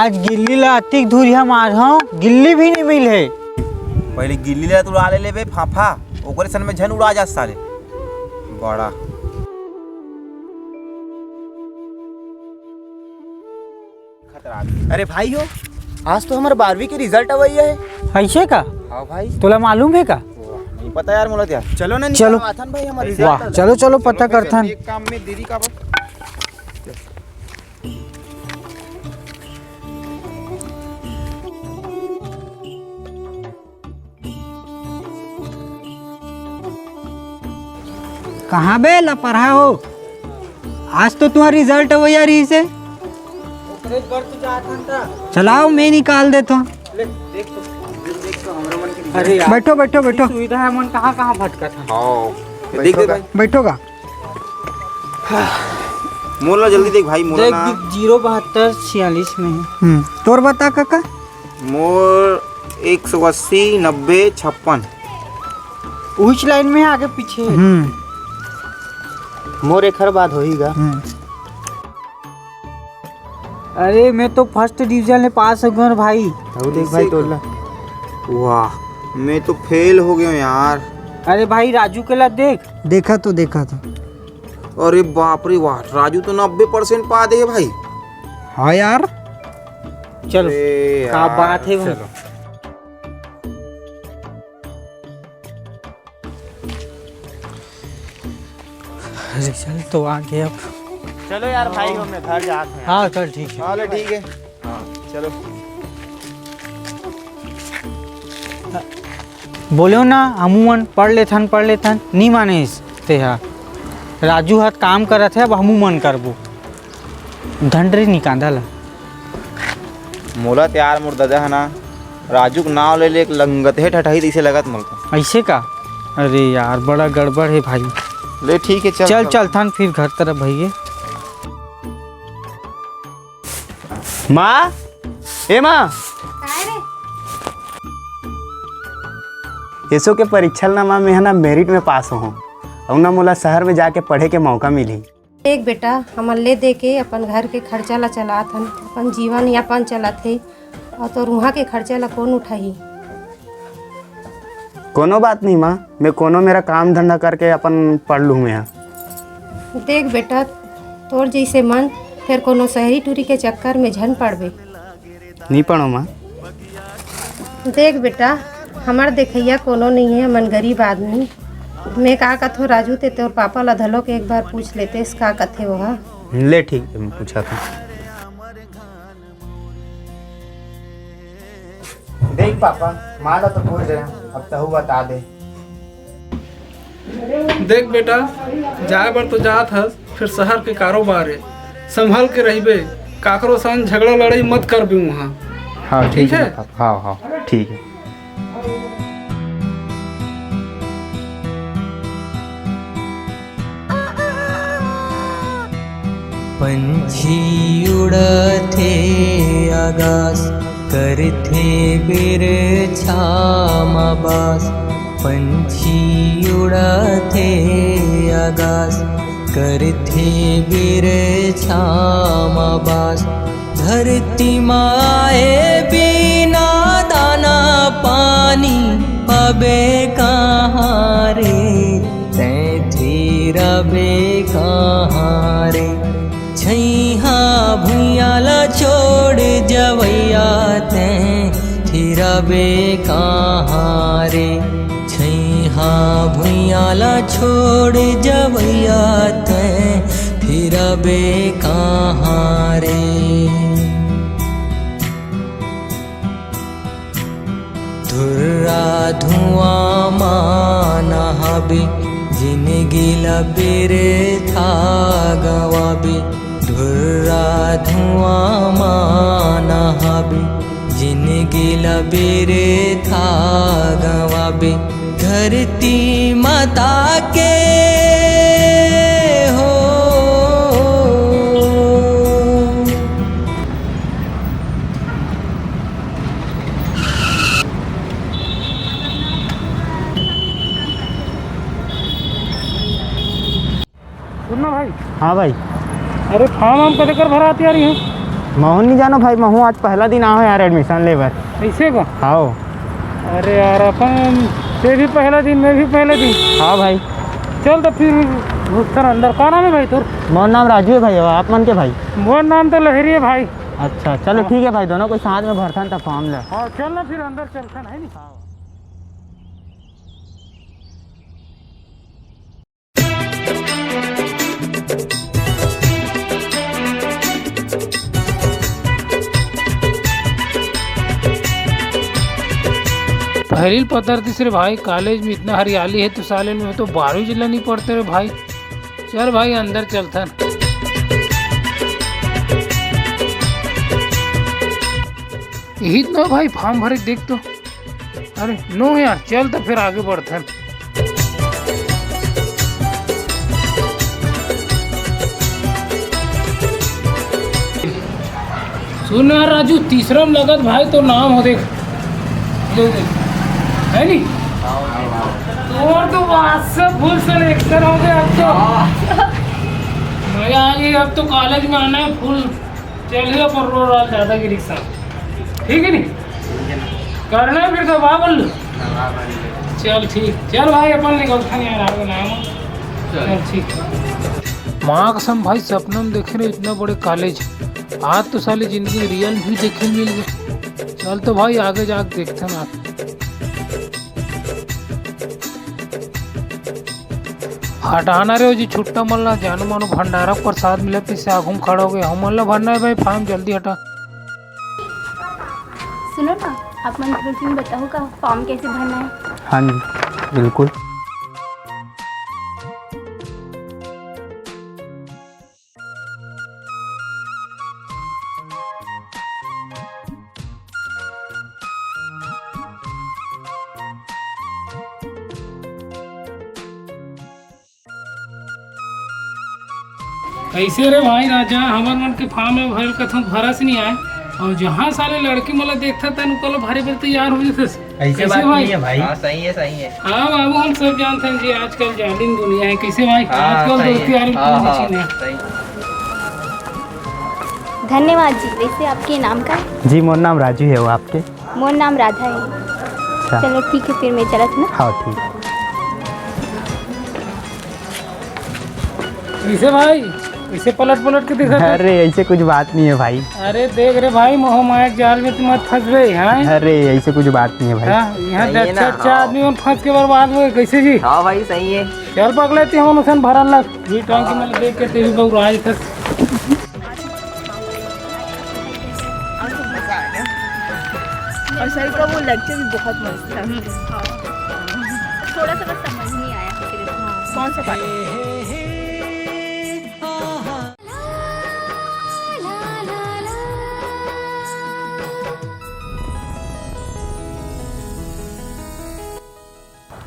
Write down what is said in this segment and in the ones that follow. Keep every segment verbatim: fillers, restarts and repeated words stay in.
आज गिल्ली ला अतिक धुरिया मारहूं, गिल्ली भी नहीं मिले। पहले गिल्ली ला तो उड़ा ले लेबे फाफा, ओकरे सन में झन उड़ा जा साले। बड़ा खतरा। अरे भाई हो, आज तो हमर बारहवीं के रिजल्ट अवइया हे। अइसे का? हाँ भाई। तोला मालूम हे का? नहीं पता यार मोला तो यार। चलो ना, चलो। निकलवाथन भाई हमर रिजल्ट। वाह, चलो, चलो, पता करथन। एक काम में देरी का बा। कहाँ बे लपरहा हो? आज तो तुम्हार रिजल्ट अवइया रहिस हे। ओकरे बर तो जात हन त। चलाओ, मैं निकाल देथों। ले, देख तो, देख, देख तो, हमरा मन के रिजल्ट। अरे यार। बैठो, बैठो, बैठो। सुविधा हे, मन कहाँ कहाँ भटकत हन। हाँ। देख दे भाई। बैठो गा। मोला जल्दी देख भाई, मोला देख, ना। जीरो बहत्तर छियालीस में हे। हम्म, तोर बता काका। मोर एक सौ अस्सी, नब्बे, छप्पन। उहिच लाइन में आगे पीछे। हम्म। मोर एखर बाद होही गा। हम्म। अरे, मैं तो फर्स्ट डिवीजन ले पास हो गयो भाई। अउ देख भाई, तोला। वाह, मैं तो फेल हो गयो यार। अरे भाई, राजू के ला देख। देखा तो, देखा तो। अरे बाप रे, वाह, राजू तो नब्बे परसेंट पा दे हे भाई। हाँ यार। चलो, अरे का यार, बात हे भाई। चलो। रिजल्ट तो आ गया अब। चलो यार भाई, हम घर जात हन। हाँ, चल ठीक हे। हाँ, ले ठीक हे। हाँ, चलो। बोलेंव ना, हमू मन पढ़ लेथन, पढ़ लेथन, नी मानिस तेहा। राजू ह काम करत हे, अब हमू मन करबो। धंडरी निकांदा ला। मोला तो यार मोर ददा ह ना, राजू के नाव ले ले एक लंगत हे ठठाई तइसे लगत मोला तो। अइसे का? अरे यार, बड़ा गड़बड़ हे भाई। ले ठीक हे, चल, चल, चल। चलथन फिर घर तरफ भइया। माँ, ए माँ। काय रे? एसो के परीक्षा ल ना माँ, मैं ह ना मेरिट में पास होहूँ, अउ ना मोला शहर में जाके पढ़े के मौका मिलही। देख बेटा, हमन ले दे के अपन घर के खर्चा ला चलात हन, अपन जीवन यापन चलत हे, अउ तोर उहाँ के खर्चा ला कोन उठाही? कोनो बात नहीं माँ, मैं कोनो मेरा काम धंधा करके अपन पढ़ लूँ मैं। देख बेटा, तोर जइसे मन, फेर कोनो शहरी टूरी के चक्कर में झन पड़बे। नहीं पड़ो माँ। देख बेटा, हमर देखइया कोनो नहीं है, हमन गरीब आदमी। मैं का कथों राजू, ते तोर पापा ला धलो के एक बार पूछ लेतेस, का कथे ओहा। ले ठीक है, मैं पूछा था। देख पापा, माँ ला तो पूछ रहे, अब तहू बता दे। देख बेटा, जाए बर तो जात हस, फेर शहर के कारोबार हे, संभल के रहिबे, काकरो संग झगड़ा लड़ाई मत करबे उहाँ। हाँ, ठीक ठीक है है? पापा, हाँ, हाँ, ठीक है। पंछी उड़थे आकाश, करथे बिरछा म बास। पंछी उड़थे आकाश, करथे बिरछा म बास। धरती म आए बिना दाना पानी पाबे कहाँ रे, तैं थिरबे कहाँ रे। छैहा भुइयां ला छोड़ जवैया तैं थिरबे कहाँ रे। छैहा भुइयां ला छोड़ जवैया तैं फिरबे कहाँ रे। धुर्रा धुआं मा नहाबे, जिनगी ला बिरथा गंवाबे। धुर्रा धुआं मा नहाबे, जिनगी ला बिरथा गंवाबे। धरती माता के हो। सुन ना भाई। हाँ भाई। अरे form वार्म कदे कर भरात यार इहाँ? महूं नहीं जानो भाई, महूं आज पहला दिन आए हो यार admission ले बर। ऐसे का? हाव। अरे यार, अपन, ते भी पहला दिन, मैं भी पहला दिन। हाँ भाई। चल तो फिर घुसथन अंदर। का नाम है भाई तोर? मोर नाम राजू है भाई, आप मन के भाई? मोर नाम तो लहरी है भाई। अच्छा, चलो हाँ। ठीक है भाई, दोनों को साथ में भरथन त form ले। हाँ, चल ना फिर अंदर चलथन, है नी? पहली पता रहितिस रे भाई, college में इतना हरियाली है, तो साले में तो बारहवीं जिला नहीं पढ़ते रे भाई। चल भाई, अंदर चलथन। यही तो भाई, form भरे देख तो। अरे नो यार, चल तो फिर आगे बढ़थन। सुन यार राजू, तीसरा में लगत भाई तो नाम हो देख, ये देख, है नी? और तो बात सब full selection हो गया अब तो। मजा आ गई, अब तो college में आना है full। चलिए, पर रो रहा दादागिरी के साथ, ठीक है नी? करना है फिर तो, वाह बोल। चल ठीक, चल भाई, अपन निकलता नहीं यार, आगे नाम। चल ठीक। माँ कसम भाई, सपना में देखे रहे इतना बड़े college, आज तो साली जिंदगी में real भी देखे मिल गए। चल तो भाई, आगे जाके देखते हैं ना। हटाना रे ओ जी, छुट्टा मन ला, जानो मानो भंडारा प्रसाद मिलत, इससे आगू में खड़ा हो गए। हमन ला भरना है भाई form, जल्दी हटा। सुनो ना, आप मन थोड़ी सी बताओ का form कैसे भरना है? हाँ जी, बिल्कुल। कैसे रे भाई राजा, हमर मन के form में भरल कथों भरस नहीं आए, और जहाँ साले लड़की मन ला देखता तन ओकर ला भरे बर तैयार हो जथस। ऐसे कैसे बात भाई? नहीं है भाई। हाँ, सही है, सही है। हाँ बाबू, हम सब जानते हैं जी, आजकल जालिम दुनिया है। कैसे भाई? हाँ, आजकल सही दोस्ती है। यारी हाँ, पूरी हाँ, मशीन है। सही। धन्यवाद जी। वैसे आपके नाम का है? जी, मोर नाम राजू है, वो आपके? मोर नाम राधा है। अच्छा। चलो ठीक है, फिर मैं चलत ना। हाँ, ठीक। कैसे भाई, कैसे पलट पलट के दिखत है? अरे, ऐसे कुछ बात नहीं है भाई। अरे देख रे भाई, मोह माया के जाल में तू मत फंसबे, हाँ? अरे, ऐसे कुछ बात नहीं है भाई। हाँ, यहाँ सही है अच्छा ना? अच्छा हाँ। आदमी मन फंस के बर्बाद हुए, कैसे जी? हाँ भाई, सही है। चल पकड़े ते हमन उसन भरल लग, ये टांग के मतलब देख के ते भी बउरा जथस। और सर का वो लेक्चर भी बहुत मस्त था। थोड़ा सा बस समझ नहीं आया। कौन सा पार्ट?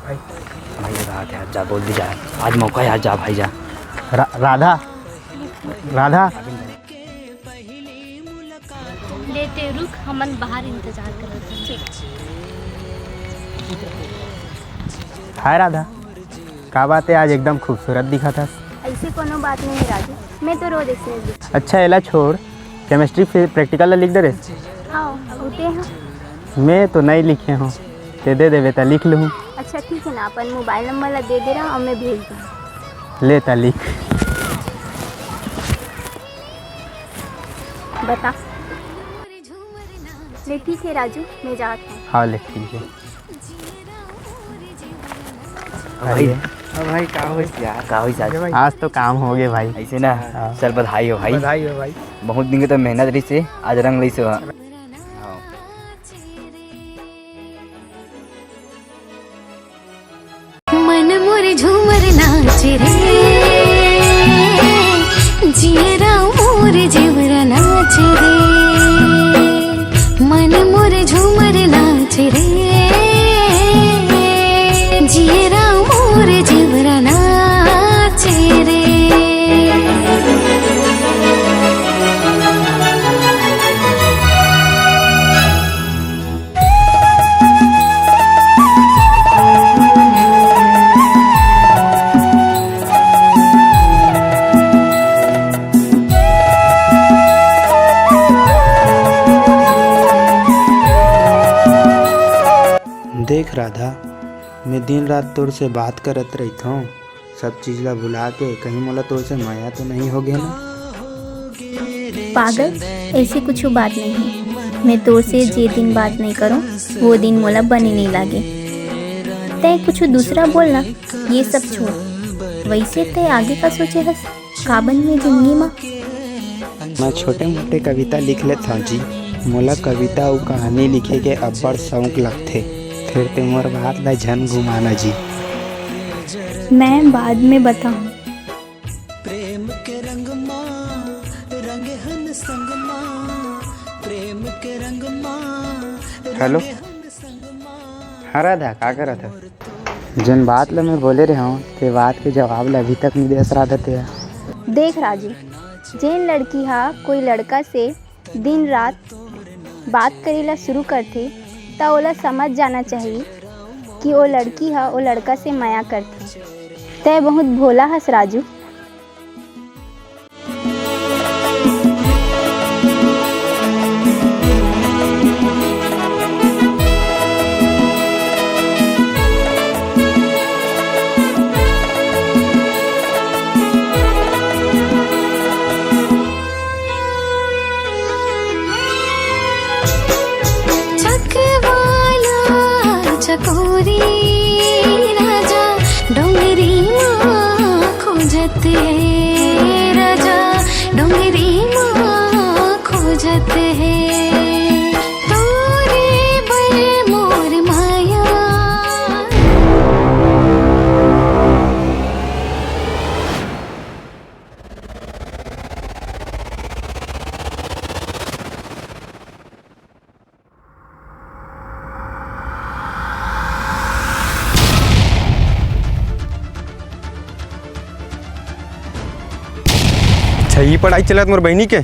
भाई, भाई, रात है, आज जा, बोल दी जा, आज मौका है, आज जा भाई, जा। रा-, राधा, राधा। ले ते रुक, हमन बाहर इंतजार करत हन। ठीक। हाय राधा, का बात है, आज एकदम खूबसूरत दिखत हस। ऐसे कोनो बात नहीं है राजू, मैं तो रोज ऐसे ही दिखती हूँ। अच्छा, एला छोड़, chemistry फिर practical ला लिख दे रे। हाँ, होते हैं। मैं तो नहीं लिखे हूँ, ते दे देबे त लिख लूँ। अच्छा ठीक है ना, अपन मोबाइल नंबर ला दे दे रहा और मैं भेज दूँ। ले त लिख। बता। ले ठीक है राजू, मैं जात हूँ। हाँ, ले ठीक है। भाई, अरे। हाँ भाई, का होइस यार? का होइस आज? आज तो काम हो गए भाई। ऐसे ना? हाँ। चल, बधाई हो भाई। बधाई हो भाई। बहुत दिन के तो मेहनत रही से, आज रंग लइसे हो। मन मोर झूमर नाच रे, जियरा मोर जेवरा नाच रे। मन मोर झूमर नाच रे, जियरा मोर जेवरा नाच रे। देख राधा, मैं दिन रात तोर से बात करत रहिथौं, सब चीज ला भुला के। कहीं मोला तोर से मया तो नहीं हो गया ना? पागल, ऐसे कुछ बात नहीं है। मैं तोर से जे दिन बात नहीं करूं, वो दिन मोला बने नहीं लागे। तैं कुछ दूसरा बोल ना, ये सब छोड़। वैसे तैं आगे का सोचे हस? का बनही जिंदगी मा? मैं छोटे मोटे कविता लिख लेत हौं जी। मोला कविता अउ कहानी लिखे के अब्बड़ शौक लगथे। फेर तैं मोर बात ला झन घुमाना जी। मैं बाद में बताहूँ। हेलो। हाँ राधा, का करत हस? जेन बात ल मैं बोले रेहेंव, ते बात के जवाब ल अभी तक नइ देस राधा ते ह। देख राजू, जेन लड़की ह कोई लड़का से दिन रात बात करे ला शुरू करथे, त ओला समझ जाना चाही कि ओ लड़की ह ओ लड़का से मया करथे। तैं बहुत भोला हस राजू। चकवाला चकोरी राजा डोंगरी माँ खोजत हे, राजा डोंगरी माँ खोजत हे, तोरे बर मोर माया। अच्छा, ई पढ़ाई चलत मोर बहिनी के?